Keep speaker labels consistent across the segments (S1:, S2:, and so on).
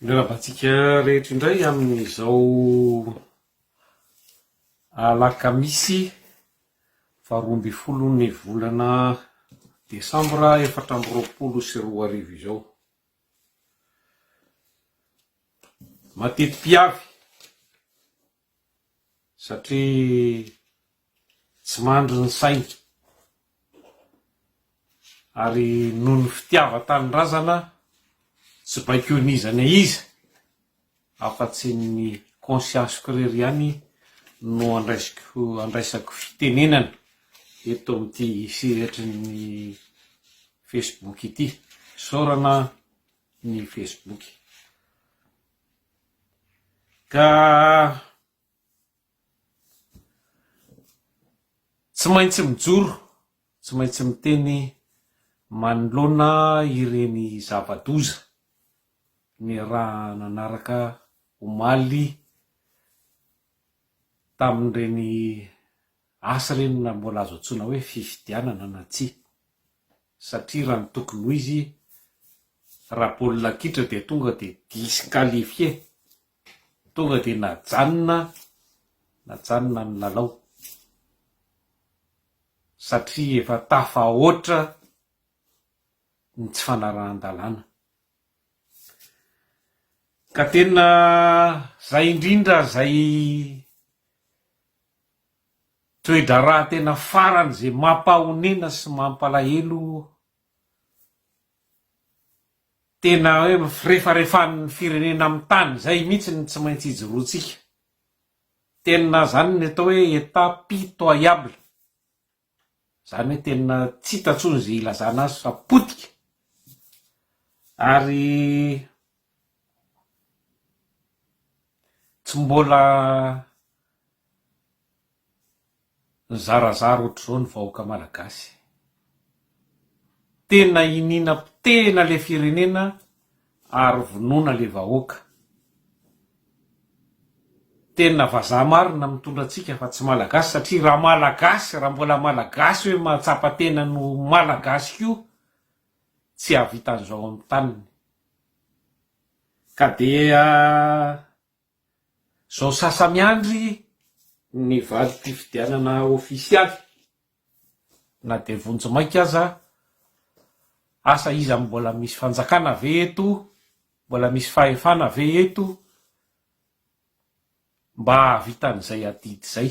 S1: Miarahaba antsika rehetra indray amin'izao alakamisy faharoa ambin'ny folo ny volana desambra 2024 izao. Mateti-piavy satria tsy mandry ny saina ary noho ny fitiavan-tanindrazana tsy baikoin'iza na iza afa-tsy ny conscience-ko irery ihany no andraisiko andraisako fitenenana eto amin'ity sehatry ny Facebook ity. Isaorana ny Facebook. Ka tsy maintsy mijoro, tsy maintsy miteny manoloana ireny zava-doza niaraha-nanaraka omaly tamin'ireny asa ireny na mbola azo antsoina hoe fifidianana na tsia. Satria raha ny tokony ho izy, raha baolina kitra dia tonga dia disqualifié, tonga dia najanona, najanona ny lalao. Satria efa tafahoatra ny tsy fanarahan-dalàna. Ka tena zay indrindra zay Toe-draharaha tena farany izay mampahonena sy mampalahelo tena hoe firefarefan'ny firenena amin'ny tany izay mihitsy no tsy maintsy ijoroantsika. Tena izany ny atao hoe état pitoyable. Izany hoe tena tsy hita intsony izay ilazana azy fa potika. Ary tsy mbola Nizarazara ohatr'izao ny vahoaka malagasy. Tena iniana potehina le firenena ary vonoina le vahoaka. Tena vazaha marina mitondra antsika fa tsy malagasy satria raha malagasy, raha mbola malagasy hoe mahatsapa tena no malagasy koa tsy hahavita an'izao amin'ny taniny. Ka dia Zao sasa miandry ny valim-pifidianana ofisialy na dia vonjimaika aza, asa iza mbola misy fanjakana ve eto, mbola misy fahefana ve eto mba hahavita an'izay adidy izay.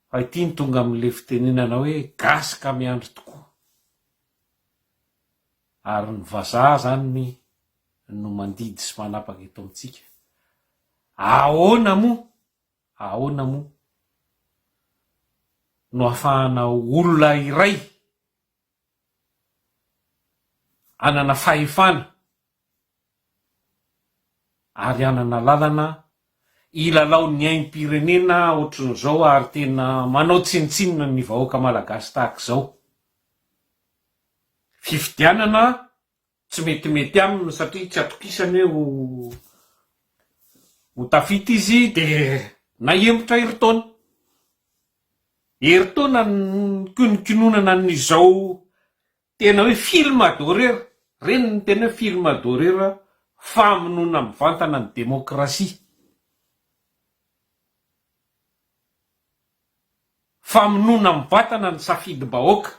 S1: Fa ity no tonga amin'ilay fitenenana hoe gasy ka miandry tokoa. Ary ny vazaha zany no mandidy sy manapaka eto amintsika. Ahoana moa, ahoana moa no ahafahana olona iray hanana fahefana ary hanana lalana hilalao ny aim-pirenena ohatran'izao ary tena manao tsinontsinona ny vahoaka malagasy tahaka izao? Fifidianana tsy metimety aminy satria tsy atokisany hoe ho ho tafita izy dia nahemotra herintaona. Herintaona nikononkononana an'izao tena hoe film d'horreur, ireny no tena hoe film d'horreur famonoana mivantana ny demokrasia. Famonoana mivantana ny safidim-bahoaka.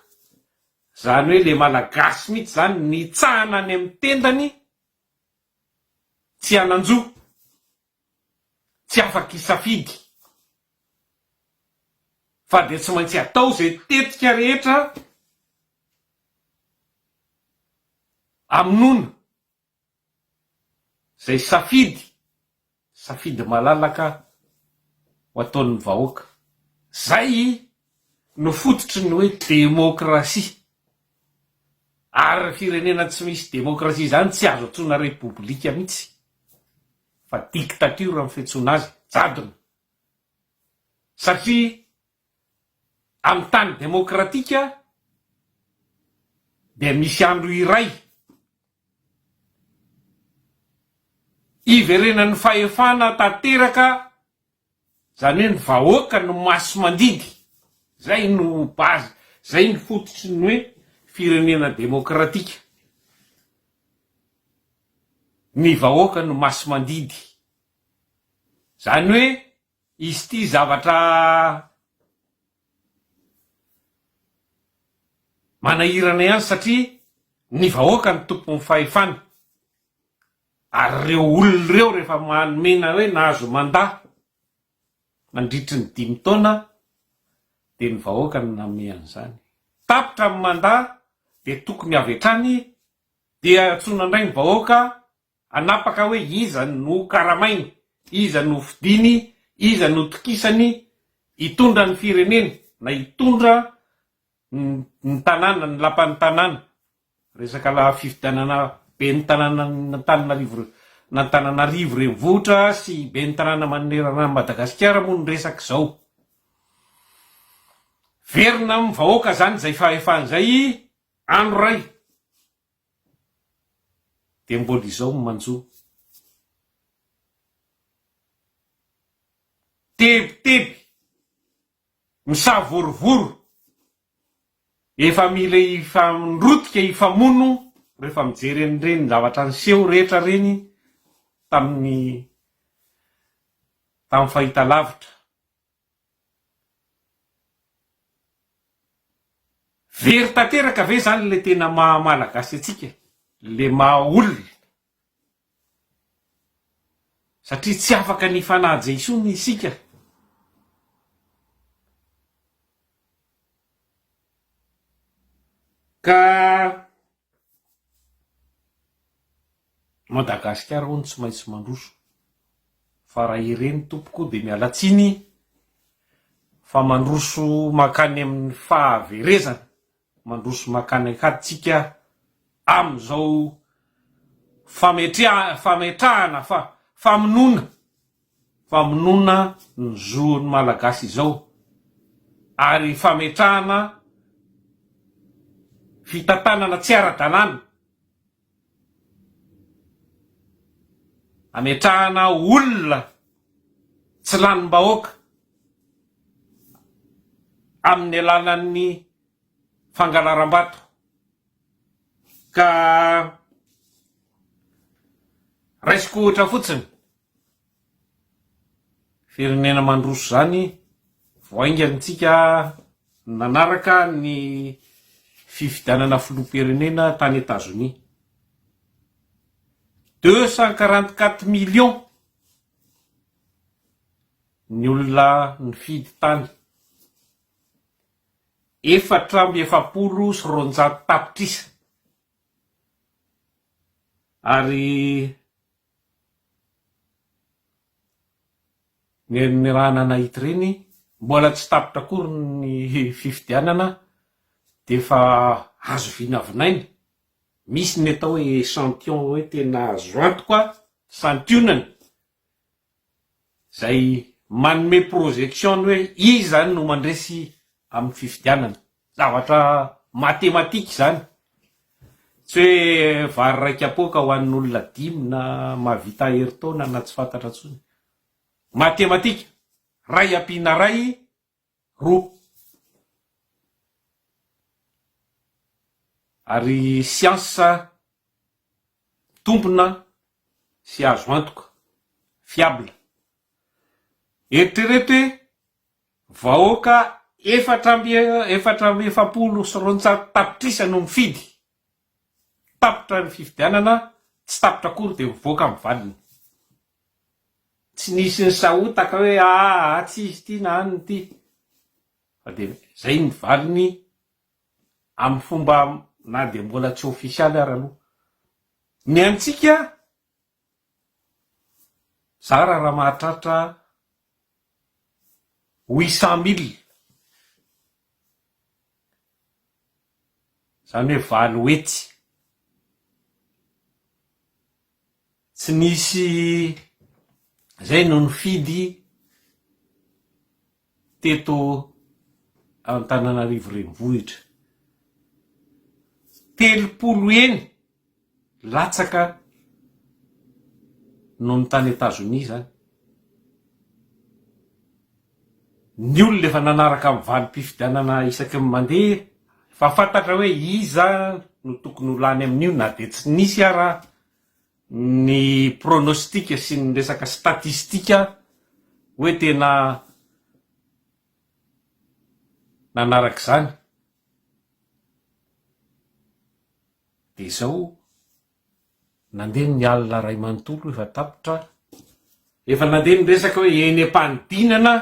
S1: Zany hoe le malagasy mihitsy zany nitsahana any amin'ny tendany tsy hanan-jo, tsy afaka hisafidy fa dia tsy maintsy atao izay tetika rehetra hamonoana Izay safidy, safidy malalaka ho ataon'ny vahoaka. Izay no fototry ny hoe demokrasia. Ary firenena tsy misy demokrasia izany tsy azo antsoina repoblika mihitsy fa dictature ny fiantsoana azy, jadona. Satria amin'ny tany demokratika dia misy andro iray Hiverenan'ny fahefana tanteraka, izany hoe ny vahoaka no masi-mandidy, izay no base, izay no fototry ny hoe firenena demokratika. Ny vahoaka no masi-mandidy. Izany hoe izy ity zavatra manahirana ihany satria ny vahoaka no tompon'ny fahefana ary ireo olona ireo rehefa manome na hoe nahazo mandat nandritry ny dimy taona dia ny vahoaka no nanome an'izany. Tapitra ny mandat dia tokony avy hatrany dia antsoina indray ny vahoaka hanapaka hoe iza no karamainy, iza no fidiny, iza no tokisany hitondra ny firenena na hitondra ny tanàna, ny lapan'ny tanàna. Resaka la fifidianana ben'ny tanànan'Antananarivo n'Antananarivo renivohitra sy ben'ny tanàna manerana an'i Madagasikara moa no resaka izao. Verina amin'ny vahoaka izany izay fahefana izay andro iray. Dia mbola izao ny manjo. Tebiteby, misavorovoro, efa mila hifandrotika hifamono rehefa mijery an'ireny zavatra niseho rehetra ireny tamin'ny tamin'ny fahitalavitra. Very tanteraka ve izany ilay tena maha Malagasy antsika, ilay maha olona? Satria tsy afaka ny hifanaja intsony isika. Ka Madagasikara hono tsy maintsy mandroso. Fa raha ireny tompoko dia miala tsiny fa mandroso mankany amin'ny fahaverezana, mandroso mankany an-kady tsika amin'izao fametrahana fa famonoana famonoana ny zon'ny Malagasy izao ary fametrahana fitantanana tsy ara-dalàna ametrahana olona tsy lanim-bahoaka amin'ny alalan'ny fangalaram-bato ka raisiko ohatra fotsiny, firenena mandroso izany vao haingana isika nanaraka ny fifidianana filoham-pirenena tany Etazonia. 244 millions ny olona nifidy tany. 244 tapitrisa ary ny ny raha nanahity ireny mbola tsy tapitra akory ny fifidianana dia efa azo vinavinaina, misy ny atao hoe echantillon hoe tena azo antoka santionany izay manome projection ny hoe iza no mandresy amin'ny fifidianana. Zavatra matematika izany. Tsy hoe vary iray kapoaka ho an'olona dimy na mahavita herintaona na tsy fantatra intsony. Matematika, ray ampiana ray, roa. Ary siansa mitombina sy azo antoka, fiable. Eritrereto hoe vahoaka 244 tapitrisa no mifidy, tapitra ny fifidianana, tsy tapitra akory dia mivoaka ny valiny. Tsy nisy nisahotaka hoe aa tsy izy ity na anona ity fa dia zay ny valiny amin'ny fomba na dia mbola tsy ofisialy ara aloha. Ny antsika zara raha mahatratra 800 mille, zany hoe 800. Tsy nisy zay no nifidy teto Antananarivo renivohitra. 30 heny latsaka noho ny tany Etazonia izany. Ny olona efa nanaraka ny valim-pifidianana isaky ny mandeha, efa fantatra hoe iza no tokony ho lany amin'io na dia tsy nisy ara. Ny pronostic sy ny resaka statistika hoe tena nanaraka izany dia izao nandeha ny alina iray manontolo efa tapitra, efa nandeha ny resaka hoe eny am-panidinana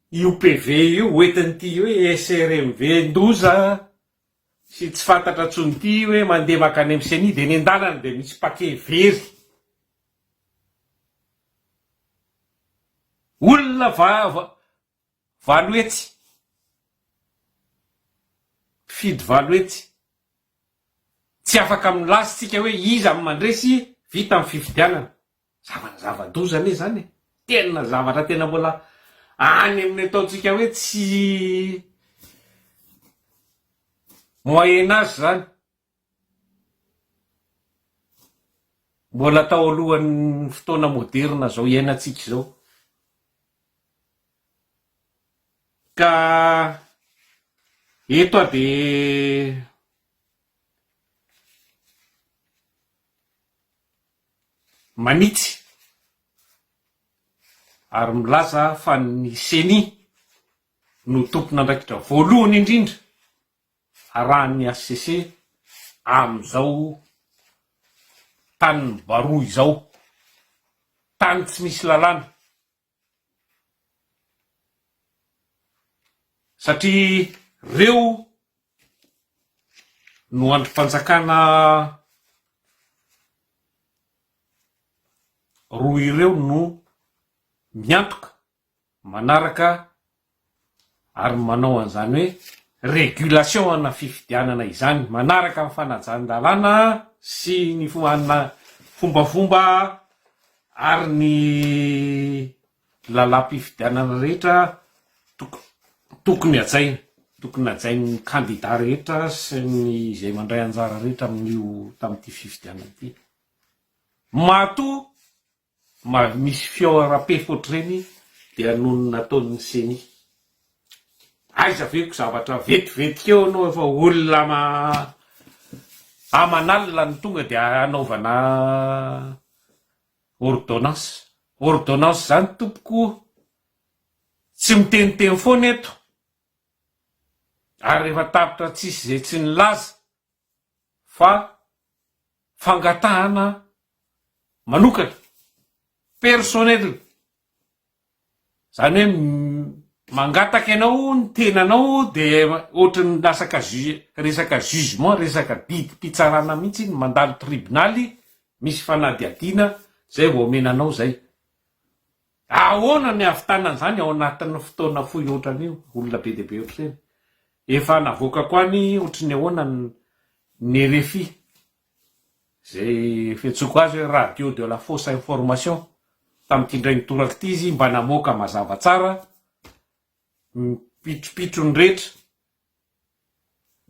S1: io PV io hoentin'ity hoe SRMV ndoza Sy tsy fantatra tsony ity hoe mandeha makany am ceni de eny andalana de misy paquet very. Olona 800. Mpifidy 800. Tsy afaka milaza tsika hoe iza no mandresy vita ny fifidianana. Zava zava-doza anie zany e! Tena zavatra tena mbola any amin'ny ataontsika hoe tsy moyen age zany. Mbola tao alohan'ny fotoana moderina zao iainantsika izao. Ka eto aho de Manitsy ary milaza fa ny Ceni no tompon'andraikitra voalohany indrindra arahan'ny hcc amin'izao tanin'ny baroa izao, tany tsy misy lalàna. Satria reo no andrim-panjakana roa ireo no miantoka, manaraka ary manao an'izany hoe régulation ana fifidianana izany, manaraka ny fanajan-dalàna sy ny fombafomba ary ny lalàm-pifidianana rehetra tokony hajaina, tokony hajain'ny kandida rehetra sy ny izay mandray anjara rehetra amin'io tamin'ity fifidianana ity. Matoa misy fihaoram-pefy ohatr'ireny dia noho ny nataon'ny ceni. Aiza ve ko zavatra vetivetika eo ianao efa olona ama aman'alina no tonga dia hanaovana ordonnance. Ordonnance zany tompoko tsy miteniteny foana eto ary rehefa tapitra tsisy izay tsy nilaza fa fangatahana manokana, personnel, zany hoe mangataka ianao ny tenanao de ohatry ny lasaka ju- resaka jugement, resaka didim-pitsarana mihitsy iny, mandalo tribonaly, misy fanadihadiana zay vao omena anao zay. Ahoana ny hahavitana an'izany ao anatin'ny fotoana fohy ohatran'io, olona be dia be ohatr'ireny? Efa navoakako any ohatry ny ahoana ny rfi, izay fiantsoako azy hoe radio de la fausse information, tamin'ity indray nitoraka ity izy mba namoaka mazava tsara ny pitropitrony rehetra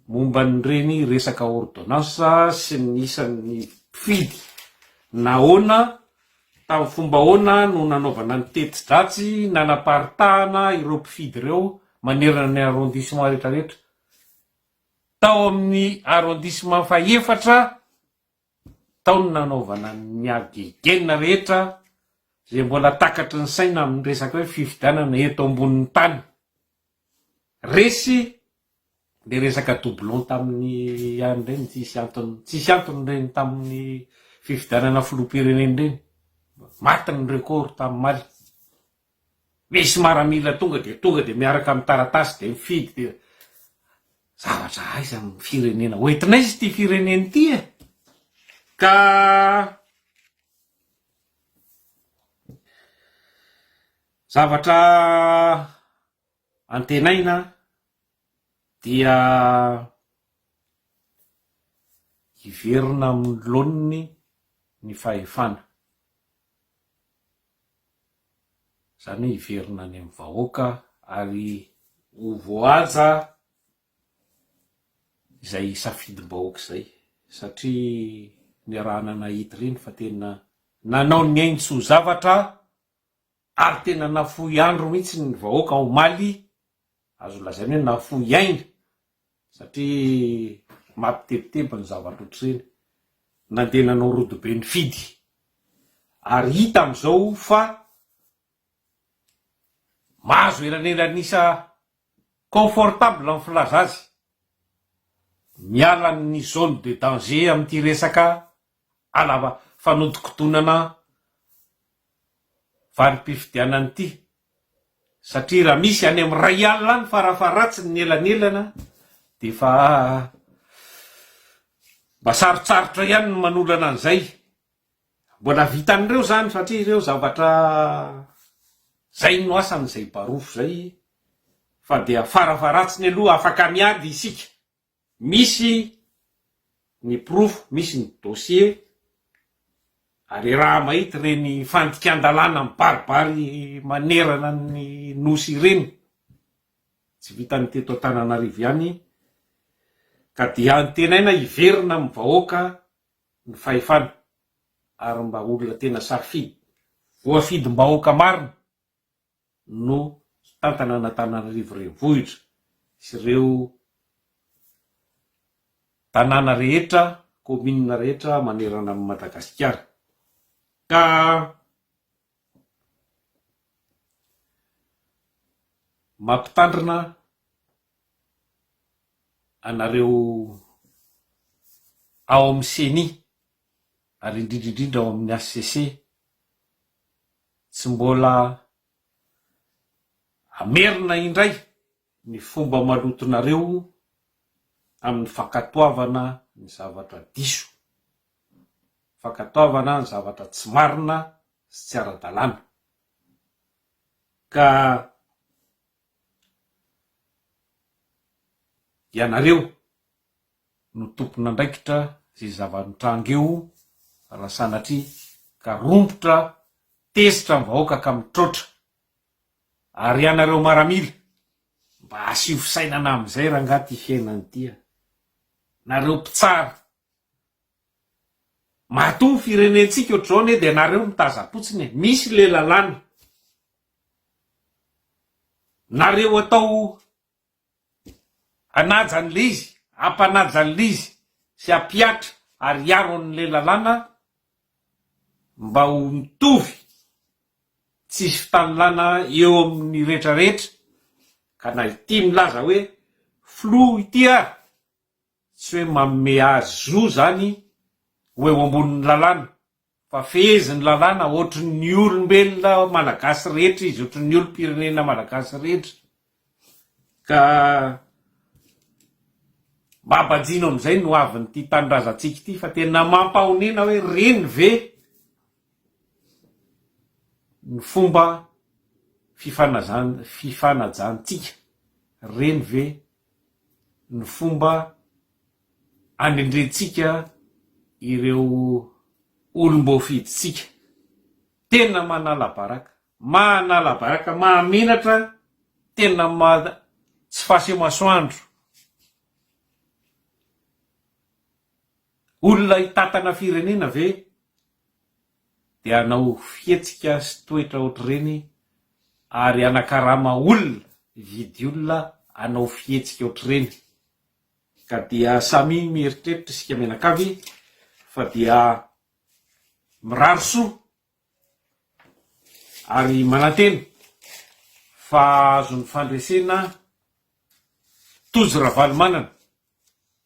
S1: momba an'ireny resaka ordonnance sy ny isan'ny mpifidy, nahoana, tamin'ny fomba ahoana no nanaovana ny teti-dratsy nanaparitahana ireo mpifidy ireo manerana ny arrondissement rehetra rehetra. Tao amin'ny arrondissement fahefatra tao no nanaovana ny hagegena rehetra izay mbola takatry ny saina amin'ny resaka hoe fifidianana eto ambonin'ny tany. Resy le resaka doublon tamin'ny ihany ireny tsisy antony tsisy antony ireny tamin'ny fifidianana filoham-pirenena ireny. Maty ny record tamin'ny maly. Misy maramila tonga dia tonga dia miaraka amin'ny taratasy dia mifidy dia zavatra aiza ny firenena hoentina aiza ity firenena ity e? Ka zavatra antenaina dia hiverina amin'ny laoniny ny fahefana. Izany hoe hiverina any amin'ny vahoaka ary ho voahaja izay safidim-bahoaka izay satria niarahana nahita ireny fa tena nanao ny ainy tsy ho zavatra ary tena nafoy andro mihitsy ny vahoaka omaly, azo lazaina hoe nafoy aina satria mampitebiteby ny zavatra ohatr'ireny. nandeha nanao rodobe nifidy ary hita amin'izao fa mahazo elanelan'isa confortable ny filaza azy, miala ny zone de danger amin'ity resaka ala fanodikodonana valim-pifidianana ity satria raha misy any amin'ny iray alina any farafaharatsiny ny elanelana dia efa mba sarotsarotra ihany ny manolana an'izay. Mbola vitan'ireo izany satria ireo zavatra zay no asany izay barofo izay fa dia farafaharatsiny aloha afaka miady isika. Misy ny porofo, misy ny dossier, ary raha mahita ireny fandikan-dalàna mibaribary manerana ny Nosy ireny, tsy vitan'ny teto Antananarivo ihany, ka dia antenaina hiverina amin'ny vahoaka ny fahefana, ary mba olona tena safidy, voafidim-bahoaka marina no hitantana an'Antananarivo Renivohitra sy ireo tanàna rehetra, kaominina rehetra manerana an'i Madagasikara. Ka mampitandrina anareo ao amin'ny Ceni ary indrindra indrindra ao amin'ny HCC Tsy mbola hamerina indray ny fomba malotonareo amin'ny fankatoavana ny zavatra diso, fankatoavana ny zavatra tsy marina sy tsy ara-dalàna. Ka ianareo no tompon'andraikitra izay zava-mitranga eo raha sanatria ka rombotra tezitra ny vahoaka ka mitroatra. Ary ianareo maramila, mba asio fisainana amin'izay rangaha ty fiainana ity a! Nareo mpitsara, matoa ny firenentsika ohatr'izao anie dia nareo mitazam-potsiny e! Misy le lalàna, nareo atao Hanaja an'ilay izy, hampanaja an'ilay izy sy hampihatra ary hiaro an'ilay lalàna mba ho mitovy, tsy hisy fitanilana eo amin'ny rehetra rehetra, ka na ity milaza hoe filoha ity ary tsy hoe manome azy zo izany ho eo ambonin'ny lalàna Fa fehezin'ny lalàna ohatry ny olombelona malagasy rehetra izy, ohatry ny olom-pirenena malagasy rehetra. Ka mba banjino amin'izay ny hoavin'ity tanindrazantsika ity fa tena mampahonena hoe reny ve ny fomba fifanazan- fifanajantsika, reny ve ny fomba anendrentsika ireo olom-boafidintsika. Tena manala baraka, manala baraka, mahamenatra, tena ma- tsy faseho masoandro. Olona hitantana firenena ve dia hanao fihetsika sy toetra ohatr'ireny ary hanakarama olona, hividy olona hanao fihetsika ohatr'ireny? Ka dia samia mieritreritra isika mianakavy fa dia mirary soa ary manantena fa hahazo ny fandresena Tojo Ravalomanana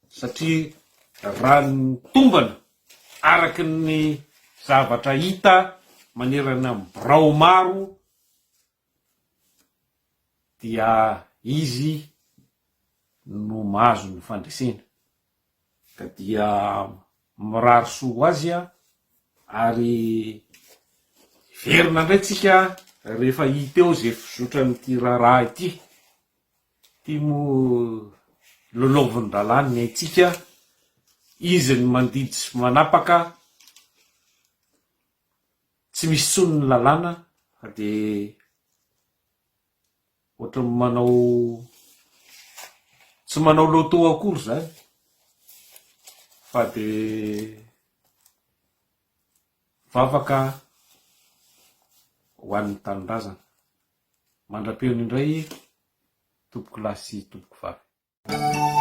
S1: satria raha ny tombana araka ny zavatra hita manerana ny birao maro dia izy no mahazo ny fandresena ka dia mirary soa ho azy aho ary hiverina indray tsika rehefa hita eo ze fizotran'ity raharaha ity, ity moa lalaovin-dalàna ny antsika, izy no mandidy sy manapaka, tsy misy intsony ny lalàna fa dia Ohatran'ny manao tsy manao loto akory izany fa dia vavaka ho an'ny tanindrazana. Mandra-peo indray tompokolahy sy tompokovavy.